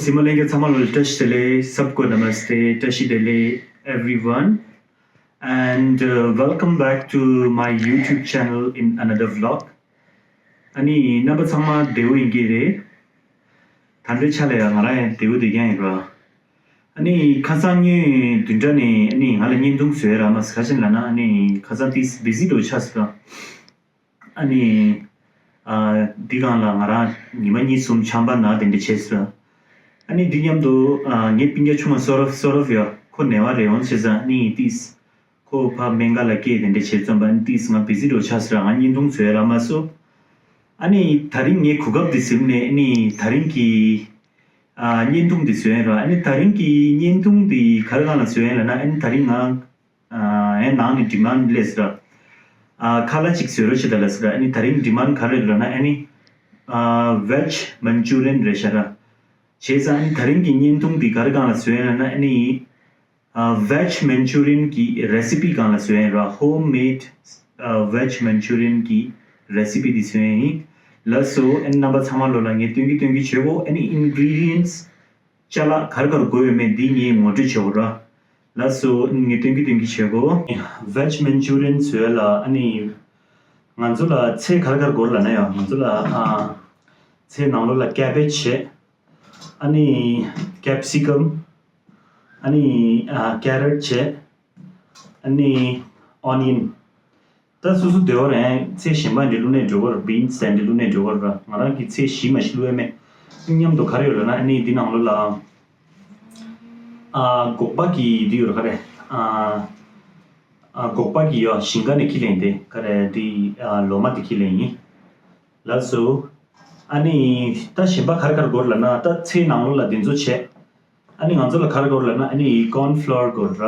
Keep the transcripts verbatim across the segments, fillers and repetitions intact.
གཞི་མ་ལྷན་རྒྱས་ཚང་མ་ལ་བཀྲ་ཤིས་བདེ་ལེགས། सबको नमस्ते, བཀྲ་ཤིས་བདེ་ལེགས། Everyone, and uh, welcome back to my YouTube channel in another vlog. ཨ་ནི་རྣམ་པ་ཚང་མ་བདེ་པོ་ཡིན་གྱི་རེད། ད་ལྟའི་ཆ་ལ་ཡང་ང་རང་ཡང་བདེ་པོ་བསྡད་ཀྱི་ཡིན་ར། ཨ་ནི་ཁ་སང་ཉིན་བདུན་ཕྲག་ནས་ཨ་ནི་ང་ལ་བརྙན་ཐུང་བཟོས་རག་མ་སོང་། ག་རེ་ཡིན་ལབ་ན་ཨ་ནི་ཁ་སང་ཏིས་བི་ཟི་འདྲ་པོ་ཆགས་སོང་ར། ཨ་ནི། ཨ། འདི་སྒང་ལ་ང་རང་ཉི་མ་གཉིས་གསུམ་ཆམ་པ་ན་དེ་འདྲ་བྱས་སོང་། ཨ་ནི་འདི་མཉམ་དུ་ཨ། ངའི་སྤུན་ཀྱག་ཆུང་མ་སོ་རབ་སོ་རབ་ཡོད། ཁོ་ནད་པ་རེད། འོང་བྱས་ཙང་ཨ་ནི་ཏིས། ཁོ་ཕར་སྨན་ཁང་ལ་སྐྱེལ་དེ་འདྲ་བྱས་ཙམ་པ་ཨ་ནི་ཏིས་ང་བི་ཟི་འདྲ་པོ་ཆགས་སོང་ར། ང་བརྙན་ཐུང་བཟོས་རག་མ་སོང་། ཨ་ནི་ད་རིང་ངའི་གོ་སྐབས་འདི་ཟིན་ནས་ཨ་ནི་ད་རིང་གི་ཨ། བརྙན་ཐུང་འདི་བཟོས་ཡིན་ར། ཨ་ནི་ད་རིང་གི་བརྙན་ཐུང་འདི་ག་རེ་སྒང་ལ་བཟོས་ཡིན་ལབ་ན་ཨ་ནི་ད་རིང་ང་ཨ། ཨེ་ནང་ནས་ཌི་མན་སླེབས་སོང་ར། ཨ། ཁ་ལག་ཅིག་བཟོ་རོགས་བྱེད་དང་ལབ་སོང་ར། ཨ་ནི་ད་རིང་ཌི་མན་ག་རེ་རེད་ལབ་ན་ཨ་ནི། ཨ། ཝེཇ་མན་ཅུ་རི་ཡན་རེད་ཤག་ར། བྱས་ཙང་ཨ་ནི་ད་རིང་གི་བརྙན་ཐུང་འདི་ག་རེ་སྒང་ལ་བཟོས་ཡིན་ལབ་ན་ཨ་ནི། ཨ། ཝེཇ་མན་ཅུ་རི་ཡན་གྱི་རེ་སི་པི་སྒང་ལ་བཟོས་ཡིན་ར། ཧོམ་མེད་ཨ། ཝེཇ་མན་ཅུ་རི་ཡན་གྱི་རེ་སི་པི་འདི་བཟོས་ཡིན། ལགས་སོ། ཨ་ནི་རྣམ་པ་ཚང་མ་ལོ་ལ་ངས་སྟོན་གྱི་སྟོན་གྱི་བྱེད་གོ་ཨ་ནི་ཨིན་གྷི་རི་ཌི་ཡན་སི། ཅ་ལག་ག་རེ་ག་རེ་དགོས་ཡོད་མེད་འདི་ངས་ངོ་སྤྲོད་བྱེད་དགོས་ར། ལགས་སོ། ངས་སྟོན་གྱི་སྟོན་གྱི་བྱེད་དགོས། ཝེཇ་མན་ཅུ་རི་ཡན་བཟོས་ལ་ཨ་ནི། ང་ཚོ་ལ་ཚལ་ག་རེ་ག་རེ་དགོས་ལབ་ན་ཡང་ང་ཚོ་ལ་ཨ། ཚལ་ནང་ལོགས་ལ་ཀེ་བེཇ་བྱས། ཨ་ནི་ཀེབ་སི་ཀམ། ཨ་ནི་ཨ། ཀེ་རོཊ་བྱས། ཨ་ནི་ཨོ་ནི་ཡན། ད་སོ་སོ་འདོད་པ་རེད། ཚལ་གཞན་པ་འདི་བླུགས་ནའི་འགྲིག་གི་རེད། བིན་སི་དེ་འདྲ་བླུགས་ནའི་འགྲིག་གི་རེད། ང་རང་གིས་ཚལ་གཞན་མ་ཞིག་བླུགས་ཡ་མེད། མཉམ་དུ་ག་རེ་ཡོད་ལབ་ན་ཨ་ནི་འདི་ནང་ལོགས་ལ། ཨ། སྒོག་པ་གི་འདི་ཡོད་རེད་ག་རེ། ཨ། ཨ། སྒོག་པ་གི་ཡོད་ཞིང་ཁ་ནས་ཁྱེར་ལེན་དེ་ག་རེ་འདི། ཨ། ལོ་མ་དེ་ཁྱེར་ལེན་ཡིན། ལགས་སོ། ཨ་ནི། ད་གཞན་པ་ག་རེ་ག་རེ་དགོས་ལབ་ན་ད་ཚལ་ནང་ལོགས་ལ་འདི་ཚོ་བྱས། ཨ་ནི་ང་ཚོ་ལ་ག་རེ་དགོས་ལབ་ན་ཨ་ནི་ཀོན་ཕློར་དགོས་ར།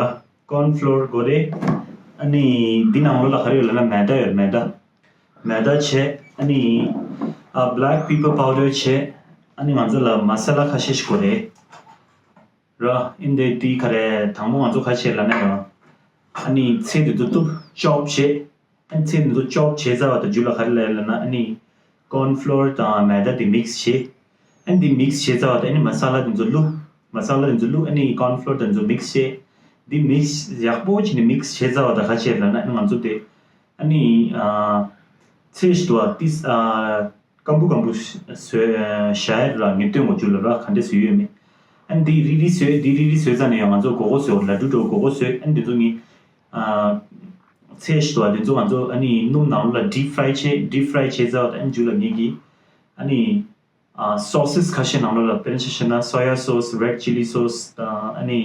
ཀོན་ཕློར་དགོས་རེད། ཨ་ནི་འདི་ནང་ལོགས་ལ་ག་རེ་ཡོད་ལབ་ན་མེ་ད་ཡོད། མེ་ད། མེ་ད་བྱས། ཨ་ནི་ཨ་བྷེ་ལེག་པེ་པར་པའུ་ཌར་བྱས། ཨ་ནི་ང་ཚོ་ལ་མ་ས་ལ་ཁ་ཤས་ཤིག་དགོས་རེད། ར། ཨིན་དེ་འདི་ག་རེ་དང་པོ་ང་ཚོ་ག་བྱས་ལབ་ན་ཡང་། ཨ་ནི་ཚལ་འདི་ཚོ་གཏུབ་ཅོབ་བྱས། ཨ་ནི་ཚལ་འདི་ཚོ་ཅོབ་བྱས་ཚར་བ་དང་རྒྱུ་ལ་ག་རེ་ལབ་ལབ་ན་ཨ་ནི་ཀོན་ཕློར་དང་མེ་ད་དེ་མིག་སི་བྱས། ཨ་ནི་དེ་མིག་སི་བྱས་ཚར་བ་དང་ཨ་ནི་མ་ས་ལ་དེ་ཚོ་བླུགས། མ་ས་ལ་དེ་ཚོ་བླུགས། ཨ་ནི་ཀོན་ཕློར་དེ་ཚོ་མིག་སི་བྱས། དེ་མིག་སི་ཡག་པོ་བྱས་ནས་མིག་སི་བྱས་ཚར་བ་དང་ག་བྱས་ལབ་ན་ཨ་ནི་ང་ཚོ་དེ་ཨ་ནི་ཨ་ཚལ་ཞིག་འདུག་བ། ཏིས་ཨ། སྐམ་པོ་སྐམ་པོ་བཟོས་བཞག་ཡ་ར། ངས་སྟོན་གོ་རྒྱུ་ལ་ར་ག་འདྲ་བཟོས་ཡོད་མེད། ཨ་ནི་འདི་རིལ་རིལ་བཟོས། འདི་རིལ་རིལ་བཟོས་ཙང་ནས་ཡང་ང་ཚོ་སྒོར་སྒོར་བཟོས། ལ་ཌུ་འདྲ་པོ་སྒོར་སྒོར་བཟོས། ཨ་ནི་འདི་ཚོ་ངས་ཨ་ཚལ་ཞིག་འདུག་བ། འདི་ཚོ་ང་ཚོ་ཨ་ནི་སྣུམ་ནང་ལོགས་ལ་ཌིབ་ཕ་རའི་བྱས། ཌིབ་ཕ་རའི་བྱས་ཚར་བ་དང་ཨ་ནི་རྒྱུ་ལ་ངས་ཀྱིས་ཨ་ནི་ཨ་སོ་སེ་སི་ཁ་ཤས་ནང་ལོགས་ལ་དཔེར་ན་ཆ་བཞག་ན་སོ་ཡ་སོ་སི། རེཌ་ཅི་ལི་སོ་སི་དང་ཨ་ནི།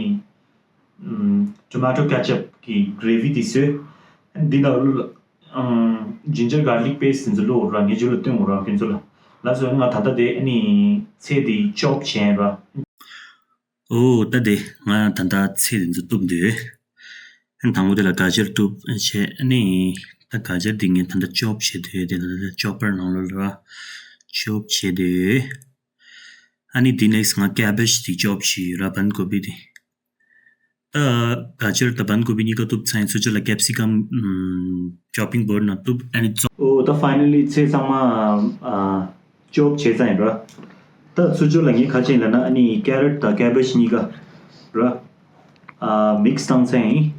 ཨམ། ཊོ་མ་ཊོ་ཀེ་ཅབ་ཀྱི་གྷི་རེ་ཝི་དེ་བཟོས། འདི་ནང་ལོགས་ལ། ཨམ། ཇིན་ཇར་གྷར་ལིག་པེ་སི་དེ་ཚོ་བླུགས་ར། ངས་རྒྱུ་ལ་སྟོན་གོ་ར་ཁྱོད་ཚོ་ལ། ལགས་སོ། ང་ད་ལྟ་དེ་ཨ་ནི་ཚལ་དེ་ཅོབ་བྱས་ར། ཨོ་ད་དེ་ང་ད་ལྟ་ཚལ་དེ་ཚོ་གཏུབ་འདོད། ཨ་ནི་དང་པོ་དེ་ལ་ག་ཇར་གཏུབ་བྱས། ཨ་ནི་ད་ག་ཇར་དེ་ངས་ད་ལྟ་ཅོབ་བྱས་འདོད། དེ་ལ་ད་ཅོ་པར་ནང་ལོགས་ལ་ར་ཅོབ་བྱས་འདོད། ཨ་ནི་དེ་ནེག་སི་ང་ཀེ་བེཇ་དེ་ཅོབ་བྱས་ཡོད་ར། བན་གོ་བི་དེ། ད་ག་ཇར་དང་བན་གོ་བི་གཉིས་ཀ་གཏུབ་ཚར་ཡིན། ཚུར་ཕྱོགས་ལ་ཀེབ་སི་ཀམ་ཨམ། ཅོ་པིང་བོར་ཌི་ནང་གཏུབ། ཨ་ནི་བཙོང་། ཨོ་ད་ཕའི་ནལ་ལི་ཚལ་ཚང་མ་ཨ་ཅོབ་བྱས་ཚར་ཡིན་ར། ད་ཚུར་ཕྱོགས་ལ་ངས་ག་བྱས་ཡིན་ལབ་ན་ཨ་ནི་ཀེ་རོཊ་དང་ཀེ་བེཇ་གཉིས་ཀ་ར་ཨ་མིག་སི་བཏང་ཚར་ཡིན།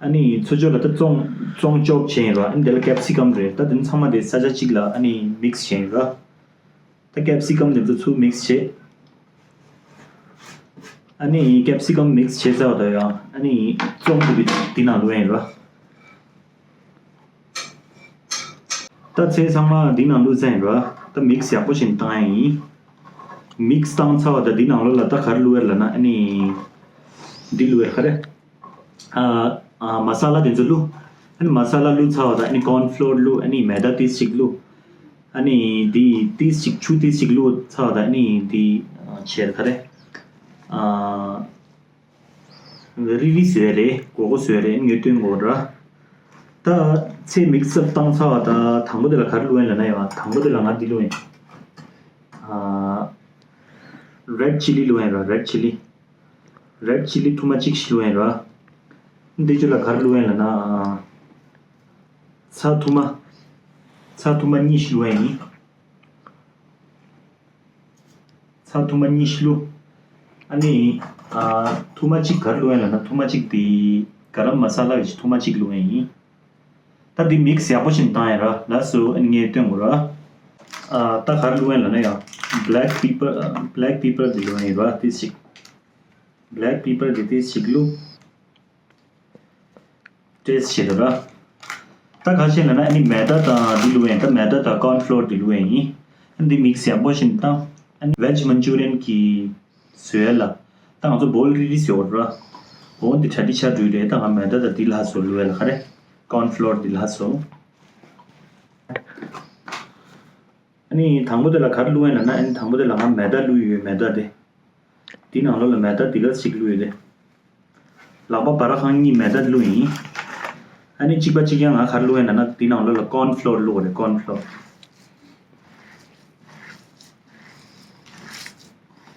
ཨ་ནི་ཚུར་ཕྱོགས་ལ་ད་བཙོང་བཙོང་ཅོབ་བྱས་ཡིན་ར། ཨ་ནི་དེ་ལ་ཀེབ་སི་ཀམ་རེད། ད་དེ་ཚང་མ་དེ་ས་ཆ་གཅིག་ལ་ཨ་ནི་མིག་སི་བྱས་ཡིན་ར། ད་ཀེབ་སི་ཀམ་དེ་ཚོ་ཚུར་མིག་སི་བྱས། ཨ་ནི་ཀེབ་སི་ཀམ་མིག་སི་བྱས་ཚར་བ་དང་ཡང་ཨ་ནི་བཙོང་དགོས་པའི་འདི་ནང་བླུགས་ཡིན་ར། ད་ཚལ་ཚང་མ་འདི་ནང་བླུགས་ཚར་ཡིན་ར། ད་མིག་སི་ཡག་པོ་བྱས་ནས་བཏང་ཡ་ཡིན། མིག་སི་བཏང་ཚར་བ་དང་འདི་ནང་ལོགས་ལ་ད་ག་རེ་བླུགས་ཡ་ལབ་ན་ཨ་ནི་འདི་བླུགས་ཡ་ག་རེ། ཨ་ཨ་མ་ས་ལ་དེ་ཚོ་བླུགས། ཨ་ནི་མ་ས་ལ་བླུགས་ཚར་བ་དང་ཨ་ནི་ཀོན་ཕློར་བླུགས། ཨ་ནི་མེ་ད་ཏིས་ཅིག་བླུགས། ཨ་ནི་དེ་ཏིས་ཅིག་ཆུ་ཏིས་ཅིག་བླུགས་ཚར་བ་དང་ཨ་ནི་དེ་ཨ་བྱས་ག་རེ། ཨ་རིལ་རིལ་བཟོས་རེད། སྒོར་སྒོར་བཟོས་རེད། ངས་སྟོན་གོ་ར། ད་ཚལ་མིག་སི་བཏང་ཚར་བ་དང་དང་པོ་དེ་ལ་ག་རེ་བླུགས་ཡིན་ལབ་ན་ཡང་དང་པོ་དེ་ལ་ང་འདི་བླུགས་ཡིན། ཨ་རེཌ་ཅི་ལི་བླུགས་ཡིན་ར། རེཌ་ཅི་ལི། རེཌ་ཅི་ལི་ཐུར་མ་གཅིག་ཞིག་བླུགས་ཡིན་ར། འདི་ཚོ་ལ་ག་རེ་བླུགས་ཡིན་ལབ་ན། ཚྭ་ཐུར་མ། ཚྭ་ཐུར་མ་གཉིས་ཤིག་བླུགས་ཡིན། ཚྭ་ཐུར་མ་གཉིས་ཤིག་བླུགས། ཨ་ནི་ཨ་ཐུར་མ་གཅིག་ག་རེ་བླུགས་ཡིན་ལབ་ན། ཐུར་མ་གཅིག་དེ་ག་རམ་མ་ས་ལ་གི་ཐུར་མ་གཅིག་བླུགས་ཡིན། ད་འདི་མིག་སི་ཡག་པོ་ཞིག་བཏང་ཡ་ར། ལགས་སོ། ཨ་ནི་ངས་སྟོན་དགོས་ར། ཨ་ད་ག་རེ་བླུགས་ཡིན་ལབ་ན་ཡ། black pepper black pepper འདི་བླུགས་ཡིན་ར། ཏིས་ཅིག black pepper འདི་ཏིས་ཅིག་བླུགས། ཏེས་བྱེད་དོ་ར། ད་ག་བྱེད་ལབ་ན། ཨ་ནི་མེ་ད་དང་འདི་བླུགས་ཡིན། ད་མེ་ད་དང་corn flour འདི་བླུགས་ཡིན། ཨ་ནི་འདི་མིག་སི་ཡག་པོ་ཞིག་བཏང་། ཨ་ནི་veg Manchurian གི་བཟོས་ལ། ད་ང་ཚོ་བོལ་རི་རི་བཟོས་ར། འོ་འདི་གྲ་སྒྲིག་ཆགས་འགྲོ་རེད། ད་ང་མེ་ད་དང་འདི་ལྷ་སོ་བླུགས་ཡ་ལ་ག་རེ། corn flour འདི་ལྷ་སོ། ཨ་ནི་དང་པོ་དེ་ལ་ག་རེ་བླུགས་ཡིན་ལབ་ན། ཨ་ནི་དང་པོ་དེ་ལ་ང་མེ་ད་བླུགས་ཡོད། མེ་ད་དེ། དེའི་ནང་ལོགས་ལ་མེ་ད་དེ་ག་ཞིག་བླུགས་ཡོད་དེ། ལག་པ་བར་ཁང་གཉིས་མེ་ད་བླུགས་ཡིན། ཨ་ནི་གཅིག་པ་གཅིག་རྐྱང་ང་ག་རེ་བླུགས་ཡིན་ལབ་ན། དེའི་ནང་ལོགས་ལ་corn flour བླུགས་རེད། corn flour།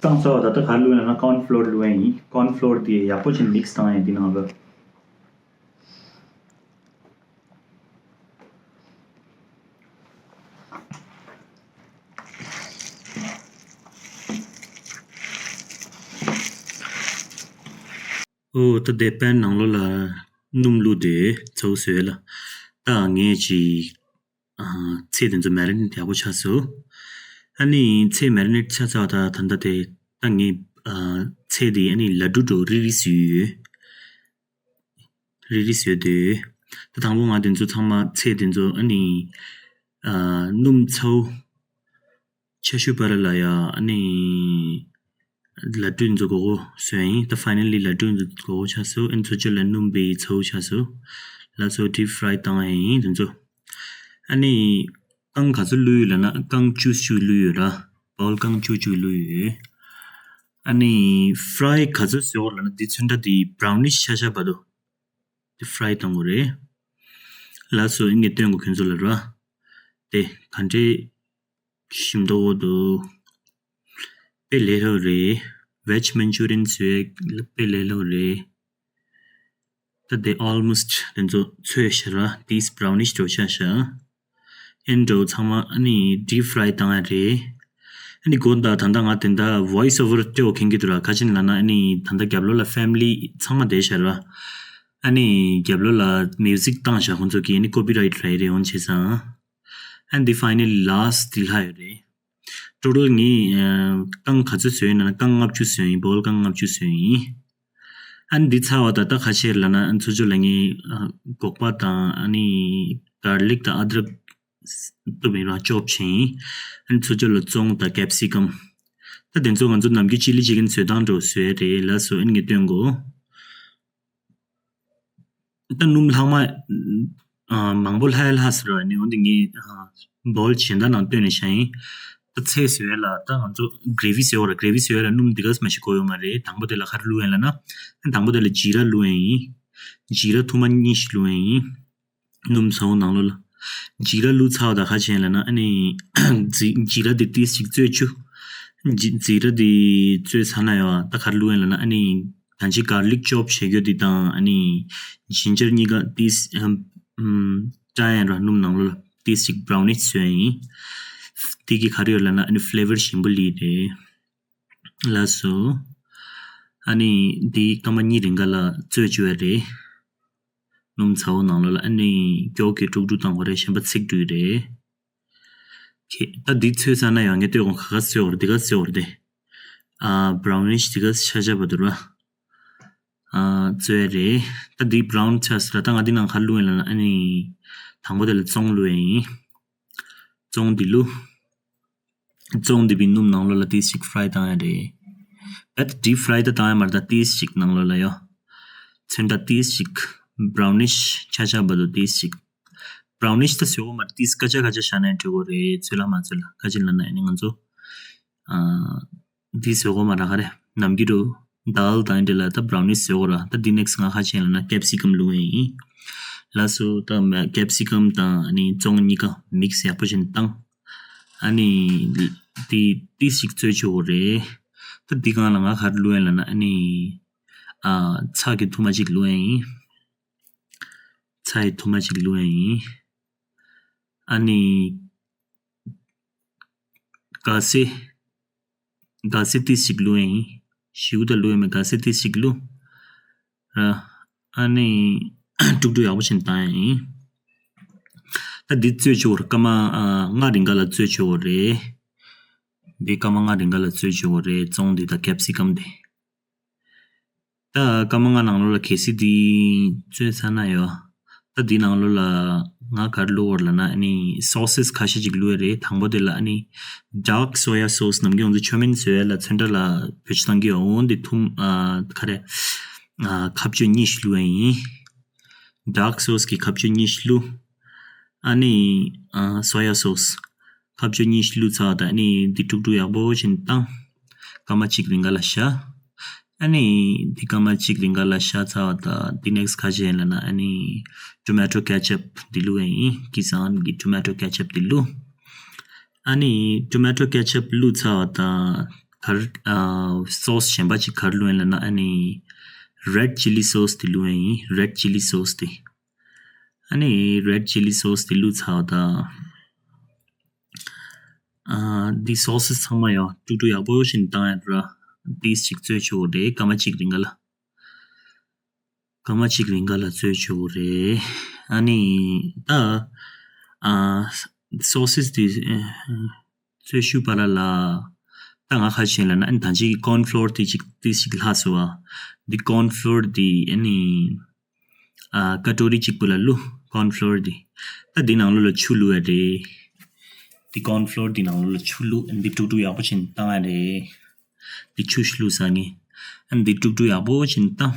བཏང་ཚར་བ་ད་ལྟ་ག་རེ་བླུགས་ཡིན་ལབ་ན། corn flour བླུགས་ཡིན། corn flour དེ་ཡག་པོ་ཞིག་མིག་སི་བཏང་ཡིན་དེའི་ནང་ལོགས། ཨོ་ད་དེ་པན་ནང་ལོགས་ལ་སྣུམ་བླུགས་ཏེ་ཚ་བོ་བཟོས་ལ། ད་ངས་ཅིག་ཨ་ཚལ་དེ་ཚོ་marinate ཡག་པོ་ཆགས་སོང་། ཨ་ནི་ཚལ་marinate ཆགས་ཚར་བ་ད་ད་ལྟ་དེ་ད་ངས་ཨ་ཚལ་དེ་ཨ་ནི་ལ་ཌུ་འདྲ་བོ་རིལ་རིལ་བཟོས་ཡོད། རིལ་རིལ་བཟོས་དུས། ད་དང་པོ་ང་དེ་ཚོ་ཚང་མ་ཚལ་དེ་ཚོ་ཨ་ནི་ཨ་སྣུམ་ཚ་བོ་ཆ་ཤུ་བར་ལ་ཡ་ཨ་ནི་ལ་ཌུ་ཚོ་གོ་གོ་བཟོས་ཡིན། ད་finally ལ་ཌུ་ཚོ་གོ་གོ་ཆགས་སོང་། ཨ་ནི་ཚོ་ཅོ་ལ་སྣུམ་པའི་ཚ་བོ་ཆགས་སོང་། ལ་ཚོ་deep fry བཏང་ཡ་ཡིན་དེ་ཚོ། ཨ་ནི་རྐང་ག་ཚོད་བླུགས་ཡོད་ལབ་ན། རྐང་བཅུ་བཅུ་བླུགས་ཡོད་ར། བོལ་རྐང་བཅུ་བཅུ་བླུགས་ཡོད། ཨ་ནི་fry ག་ཚོད་བཟོ་དགོས་ལབ་ན། འདི་ཚོན་ཁྲ་འདི་brownish ཆགས་ཆགས་བར་དུ་འདི་fry བཏང་དགོས་རེད། ལགས་སོ། ངས་སྟོན་དགོས་ཁྱོད་ཚོ་ལ་ར། དེ་ག་འདྲས་ཞིམ་མདོག་འོ་འདུག་དཔེ་ལས་སླ་པོ་རེད། veg Manchurian བཟོས་དཔེ་ལས་སླ་པོ་རེད། ད་དེ་almost དེ་ཚོ་ཚོས་ཤག་ར། དེས་brownish འདྲ་བོ་ཆགས་ཤག་ཨེ་འདྲ་བོ་ཚང་མ་ཨ་ནི་deep fry བཏང་ཡ་རེད། ཨ་ནི་དགོངས་དག་ད་ལྟ་ང་དེ་འདྲ་voice over སྤྲོད་མཁན་གྱི་འདུག་ར། ག་ཅི་ལབ་ན་ཨ་ནི་ད་ལྟ་རྒྱབ་ལོགས་ལ་family ཚང་མ་བསྡད་ཤག་ར། ཨ་ནི་རྒྱབ་ལོགས་ལ་music བཏང་ཤག་ཁོང་ཚོ་གིས། ཨ་ནི་copyright རེད་རེད་འོང་བྱས་ཙང་། ཨ་ནི་འདི་finally last འདི་ལྷག་ཡོད་རེད། total ངས་ཨ་རྐང་ག་ཚོད་བཟོས་ཡིན་ན། རྐང་ལྔ་བཅུ་བཟོས་ཡིན། བོལ་རྐང་ལྔ་བཅུ་བཟོས་ཡིན། ཨ་ནི་འདི་ཚར་བ་ད་ལྟ་ག་བྱེད་ལབ་ན། ཨ་ནི་ཚོ་ཅོ་ལ་ངས་ཨ་སྒོག་པ་དང་ཨ་ནི་garlic དང་ཨ་དྲག་གཏུབ་ཡིན་ར། chop བྱས་ཡིན། ཨ་ནི་ཚོ་ཅོ་ལ་ཙོང་དང་capsicum། ད་དེ་ཚོ་ང་ཚོ་ནམ་རྒྱུན་chilli chicken བཟོས་སྟངས་འདྲ་བོ་བཟོས་རེད། ལགས་སོ། ཨ་ནི་ངས་སྟོན་གོ་ད་སྣུམ་ལྷག་མ་ཨ་མང་པོ་ལྷག་ཡ་ལྷག་ཟེར་བ་ནི། འོན་ཏེ་ངས་ཨ་བོལ་གཞན་དག་ནང་བཏོན་ནས་བཞག་ཡིན། ད་ཚལ་བཟོ་ཡ་ལ་ད་ང་ཚོ་gravy བཟོ་བ་ར། gravy བཟོ་ཡ་ལ་སྣུམ་འདི་ག་ཙམ་ཞིག་དགོས་ཡོད་མ་རེད། དང་པོ་དེ་ལ་ག་རེ་བླུགས་ཡ་ལབ་ན། ཨ་དང་པོ་དེ་ལ་ཇི་ར་བླུགས་ཡ་ཡིན། ཇི་ར་ཐུར་མ་གཉིས་ཤིག་བླུགས་ཡ་ཡིན། སྣུམ་ཚ་བོ་ནང་ལོགས་ལ། ཇི་ར་བླུགས་ཚར་བ་ད་ག་བྱེད་ལབ་ན། ཨ་ནི་ཇི་ཇི་ར་དེ་ཏིས་ཅིག་བཙོས་བཅུག་ཇི་ཇི་ར་དེ་བཙོས་ཚར་ན་ཡང་ད་ག་རེ་བླུགས་ཡ་ལབ་ན། ཨ་ནི་ད་ཅི་garlic chop བྱེད་རྒྱུ་དེ་དང་ཨ་ནི་ginger གཉིས་ཀ་ཏིས་ཨམ་ཨམ་བཀྲ་ཡ་ར། སྣུམ་ནང་ལོགས་ལ་ཏིས་ཅིག་brownish བཟོས་ཡ་ཡིན། དེ་གི་ག་རེ་ཡོད་ལབ་ན། ཨ་ནི་flavor ཞིམ་པོ་སླེབས་རེད། ལགས་སོ། ཨ་ནི་འདི་སྐར་མ་གཉིས་རིང་ག་ལ་བཙོས་བཅུག་ཡ་རེད། སྣུམ་ཚ་བོ་ནང་ལོགས་ལ། ཨ་ནི་མགྱོགས་ཀྱི་དཀྲུག་དཀྲུག་བཏང་དགོས་རེད། གཞན་པ་ཚིག་འགྲོ་གི་རེད། ཁྱེད་ད་འདི་ཚོས་ཚར་ན་ཡང་ངས་ལྟོས་དགོངས། ག་ག་བཟོས་དགོས་རེད། འདི་ག་བཟོས་དགོས་རེད་དེ། ཨ་brownish འདི་ག་ཆ་ཆ་བ་འདུག་ར། ཨ་བཙོས་རེད། ད་འདི་brown ཆགས་སོང་ར། ད་ང་འདི་ནང་ག་རེ་བླུགས་ཡིན་ལབ་ན། ཨ་ནི་དང་པོ་དེ་ལ་ཙོང་བླུགས་ཡིན། ཙོང་འདི་བླུགས། ཙོང་འདི་བི་སྣུམ་ནང་ལོགས་ལ་ཏིས་ཅིག་fry བཏང་ཡ་རེད། བད་deep fry ད་བཏང་ཡ་མ་རེད། ད་ཏིས་ཅིག་ནང་ལོགས་ལ་ཡོ། ཚོན་ཁྲ་ཏིས་ཅིག་brownish ཆ་ཆ་བ་དུ་ཏིས་ཅིག brownish ད་བཟོ་གོ་མ་རེད། ཏིས་སྐད་ཆ་སྐད་ཆ་བཞག་ནས་འགྲོ་གོ་རེད། ཚོད་ལ་མ་ཚོད་ལ། ག་ཅི་ལབ་ན་ཨ་ནི་ང་ཚོ་ཨ་འདི་བཟོ་གོ་མ་ར་ག་རེ་ནམ་རྒྱུན་དུ་dal དང་འདི་ལ་ད་brownish བཟོ་གོ་ར། ད་འདི་next ང་ཁ་ཆེན་ལ་ན་capsicum བླུགས་ཡིན། ལགས་སོ། ད་capsicum དང་ཨ་ནི་ཙོང་གཉིས་ཀ་mix ཡག་པོ་བྱས་ནས་བཏང་། ཨ་ནི་འདི་ཏིས་ཅིག་བཙོས་ཆོག་གོ་རེད། ད་འདི་སྒང་ལ་ང་ག་རེ་བླུགས་ཡིན་ལབ་ན། ཨ་ནི་ཨ་ཚྭ་གི་ཐུར་མ་གཅིག་བླུགས་ཡིན། ཚྭ་ཡི་ཐུར་མ་གཅིག་བླུགས་ཡིན། ཨ་ནི་ག་སེ་ག་སེ་ཏིས་ཅིག་བླུགས་ཡིན། ཞིའུ་ད་བླུགས་ཡོད་མེད་ག་སེ་ཏིས་ཅིག་བླུགས། ར། ཨ་ནི། དཀྲུག་དཀྲུག་ཡག་པོ་བྱས་ནས་བཏང་ཡ་ཡིན། ད་འདི་བཙོས་བཅུག་ར་སྐར་མ་ཨ། ལྔ་རིང་ག་ལ་བཙོས་བཅུག་རེད། འདི་སྐར་མ་ལྔ་རིང་ག་ལ་བཙོས་བཅུག་རེད། ཙོང་འདི་དང་ཀེབ་སི་ཀམ་འདི། ད་སྐར་མ་ལྔ་ནང་ལོགས་ལ་གལ་སྲིད་འདི་བཙོས་ཚར་ན་ཡོད། ད་འདི་ནང་ལོགས་ལ་ང་ག་རེ་བླུགས་ཡོད་ལབ་ན་ཨ་ནི་སོ་སེས་ཁ་ཤས་ཅིག་བླུགས་ཡ་རེད། དང་པོ་དེ་ལ་ཨ་ནི་dark soya sauce ནམ་རྒྱུན་ང་ཚོ་ཆོ་མིན་བཟོ་ཡ་ལ་ཚོན་ཁྲ་ལ་བེད་སྤྱོད་གཏང་གི་ཡོད། འོ་འདི་ཐུམ་ཨ། ག་རེ། ཨ། ཁ་གཅོད་གཉིས་ཤིག་བླུགས་ཡ་ཡིན། dark sauce གི་ཁ་གཅོད་གཉིས་ཤིག་བླུགས། ཨ་ནི། ཨ། soya sauce ཁ་གཅོད་གཉིས་ཤིག་བླུགས་ཚར་བ་དང་ཨ་ནི་འདི་དཀྲུག་དཀྲུག་ཡག་པོ་བྱས་ནས་བཏང་། སྐར་མ་གཅིག་རིང་ག་ལ་བཞག་ཨ་ནི་འདི་སྐར་མ་གཅིག་རིང་ག་ལ་བཞག་ཚར་བ་དང་འདི་ནེགསི་ཁ་ཅིག་ལབ་ན་ཨ་ནི་tomato ketchup འདི་བླུགས་ཡ་ཡིན། ཀི་ཟན་གི་tomato ketchup འདི་བླུགས། ཨ་ནི་tomato ketchup བླུགས་ཚར་བ་དང་ག་རེ། ཨ། སོ་སི་གཞན་པ་ཅིག་ག་རེ་བླུགས་ཡ་ལབ་ན་ཨ་ནི་red chilli sauce འདི་བླུགས་ཡ་ཡིན། red chilli sauce འདི། ཨ་ནི་red chilli sauce དེ་བླུགས་ཚར་བ་དང་། ཨ། འདི་སོ་སི་ཚང་མ་ཡང་དཀྲུག་དཀྲུག་ཡག་པོ་བྱས་ནས་བཏང་ཡ་ར། འདིས་ཅིག་བཙོས་བཅུག་རེད། སྐར་མ་གཅིག་རིང་ག་ལ། སྐར་མ་གཅིག་རིང་ག་ལ་བཙོས་བཅུག་རེད། ཨ་ནི་ད། ཨ། སོ་སི་དེ། ཨ། བཙོས་བཅུག་པ་ལ་ལ། ད་ང་ཁ་ཆེན་ལ་ན་ཨ་ནི་ད་ཅིག་corn flour དེ་ཅིག་དེ་ཅིག་ལྷག་སོང་བ། འདི་corn flour དེ་ཨ་ནི། ཨ། ཀ་ཊོ་རི་གཅིག་པོ་ལ་བླུགས། corn flour དེ། ད་འདི་ནང་ལོགས་ལ་ཆུ་བླུགས་ཡ་རེད། འདི་corn flour འདི་ནང་ལོགས་ལ་ཆུ་བླུགས། འདི་དཀྲུག་དཀྲུག་ཡག་པོ་བྱས་ནས་བཏང་ཡ་རེད། འདི་ཆུ་ཞིག་བླུགས་ས་ངས། འདི་དཀྲུག་དཀྲུག་ཡག་པོ་བྱས་ནས་བཏང་།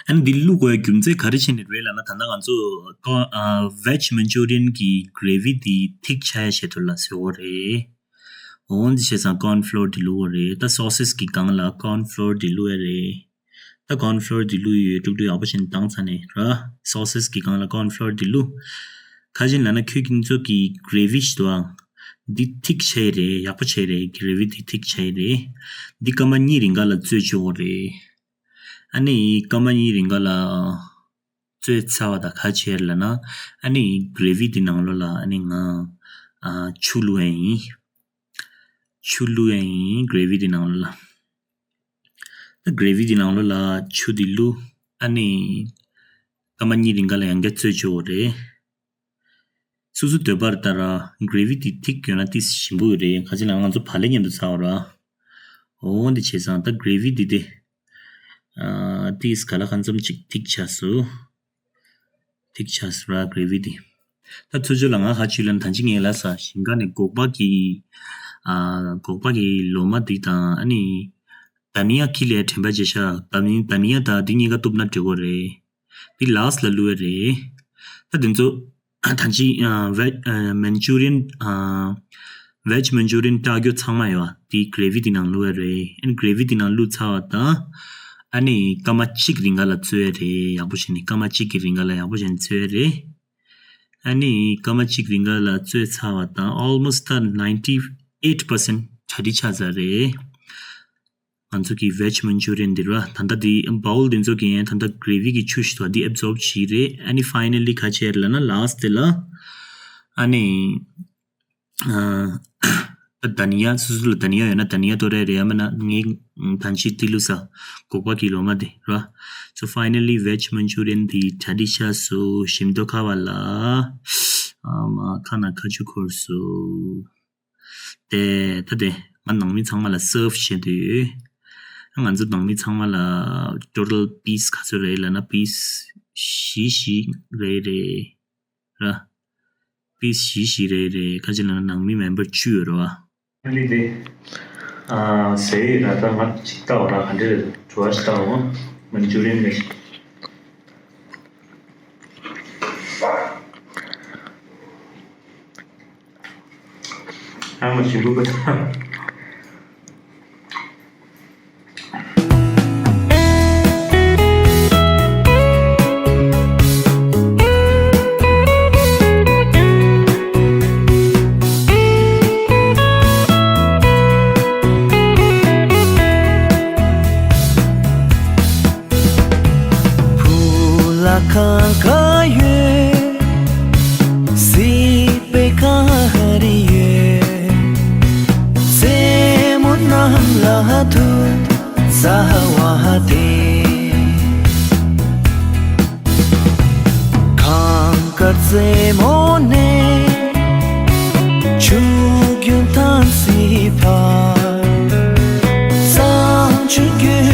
ཨ་ནི་འདི་བླུགས་དགོས་ཡ་རྒྱུ་མཚན་ག་རེ་བྱས་ནས་རེད་ལབ་ན། ད་ལྟ་ང་ཚོ་ཀོ་ཨ་veg Manchurian གི་gravy འདི་ཐིག་ཆགས་ཡ་ཆེད་དུ་ལ་བཟོས་པ་རེད། འོ་འདི་བྱས་ཙང་corn flour འདི་བླུགས་པ་རེད། ད་sauces གི་སྒང་ལ་corn flour འདི་བླུགས་ཡ་རེད། ད་corn flour འདི་བླུགས་ཡོད། དཀྲུག་དཀྲུག་ཡག་པོ་བྱས་ནས་བཏང་ཚར་ནས་ར། sauces གི་སྒང་ལ་corn flour འདི་བླུགས། ག་རེ་བྱས་ནས་ལབ་ན་ཁྱོད་ཀྱི་ཚོ་གི་gravy ཞིག་འདུག་ཨང་། འདི་ཐིག་ཆགས་ཡ་རེད། ཡག་པོ་ཆགས་ཡ་རེད། gravy འདི་ཐིག་ཆགས་ཡ་རེད། འདི་སྐར་མ་གཉིས་རིང་ག་ལ་བཙོས་བཅུག་དགོས་རེད། ཨ་ནི་སྐར་མ་གཉིས་རིང་ག་ལ་བཙོས་ཚར་བ་དང་ག་རེ་བྱས་ལབ་ན། ཨ་ནི་gravy འདི་ནང་ལོགས་ལ་ཨ་ནི་ང་ཨ་ཆུ་བླུགས་ཡ་ཡིན། ཆུ་བླུགས་ཡ་ཡིན། gravy འདི་ནང་ལོགས་ལ། ད་gravy འདི་ནང་ལོགས་ལ་ཆུ་འདི་བླུགས། ཨ་ནི་སྐར་མ་གཉིས་རིང་ག་ལ་ཡང་བསྐྱར་བཙོས་བཅུག་དགོས་རེད། སོ་སོའི་འདོད་པ་ལྟར་gravy འདི་ཐིག་ཡོད་ན་ཏིས་ཞིམ་པོ་ཡོད་རེད། ག་རེ་བྱས་ལབ་ན་ང་ཚོ་བག་ལེབ་མཉམ་དུ་ཟ་བ་ར། འོ་འདི་བྱས་ཙང་ད་gravy འདི་དེ། ཨ། ཏིས་ག་ལ་གང་འཚམ་ཅིག་ཐིག་ཆགས་སོང་། ཐིག་ཆགས་སོང་ར་gravy འདི། ད་ཚུར་ཕྱོགས་ལ་ང་ག་རེ་བྱས་ལབ་ན། ད་ཅི་ངས་ལབ་ས་ཞིང་ཁ་ནས་སྒོག་པ་གི། ཨ། སྒོག་པ་གི་ལོ་མ་འདི་དང་ཨ་ནི། དྷ་ནི་ཡ་ཁྱི་ལས་དྲན་པ་བརྗེད་ཤག་དྷ་ནི་དྷ་ནི་ཡ་དང་འདི་གཉིས་ཀ་གཏུབ་ན་འགྲིག་གི་རེད། འདི་ལཱསི་ལ་བླུགས་ཡ་རེད། ད་འདི་ཚོ་ད་ཅི་ཨ་veg ཨ་Manchurian ཨ་veg Manchurian སྐྲག་རྒྱུ་ཚང་མ་ཡོད། འདི་gravy འདི་ནང་བླུགས་ཡ་རེད། ཨ་ནི་gravy འདི་ནང་བླུགས་ཚར་བ་དང་། ཨ་ནི་སྐར་མ་གཅིག་རིང་ག་ལ་བཙོས་ཡ་རེད། ཡག་པོ་བྱས་ནས་སྐར་མ་གཅིག་གི་རིང་ག་ལ་ཡག་པོ་བྱས་ནས་བཙོས་ཡ་རེད། ཨ་ནི་སྐར་མ་གཅིག་རིང་ག་ལ་བཙོས་ཚར་བ་དང་almost ད་ninety eight percent གྲ་སྒྲིག་ཆགས་ཚར་རེད། ང་ཚོ་གི་veg Manchurian འདི་ར། ད་ལྟ་འདི་bowl འདི་ཚོ་གི་ཡང་ད་ལྟ་gravy གི་ཆུ་ཞིག་འདུག་འདི་absorb བྱས་རེད། ཨ་ནི་finally ག་རེ་བྱས་ལབ་ན་last དེ་ལ་ཨ་ནི་ཨ་ད་དྷ་ནི་ཡ་སོ་སོ་ལ་དྷ་ནི་ཡ་ཡོད་ན་དྷ་ནི་ཡ་གཏོར་ཡ་རེད། ཡང་མིན་ན་ངས་ད་ཅི་འདི་བླུགས་ས་སྒོག་པ་གི་ལོ་མ་འདི་ར། So finally veg Manchurian འདི་གྲ་སྒྲིག་ཆགས་སོང་། ཞིམ་མདོག་ཁ་བ་ལ། ཨ་མ་ཁ་ནང་ཁ་ཆུ་འཁོར་སོང་། དེ་ད་དེ་ང་ནང་མི་ཚང་མ་ལ་serve བྱེད་དུས། ང་ཚོ་ནང་མི་ཚང་མ་ལ་total piece ག་ཚོད་རེད་ལབ་ན་piece བཞི་བཞི་རེད་རེད་ར། piece བཞི་བཞི་རེད་རེད། ག་ཅི་ལབ་ན་ནང་མི་member བཅུ་ཡོད་རེད་བ། ཨ་ནི་དེ་ཨ་ཟེར་ཡོད་ར། ད་ང་ཅིག་ལྟ་བ་ར། ག་འདྲ་རེད། བྲོ་བ་ཞིག་ལྟ་བ། Manchurian ལས། ཨ་མ་ཞིམ་པོ་པ། ཕུ་ལ་གང་ག་ཡོད། སྲིད་པའི་ག་རེ་ཡོད། རྩེ་མོ་རྣམས་ལ་ཐུག་སེ་མོ།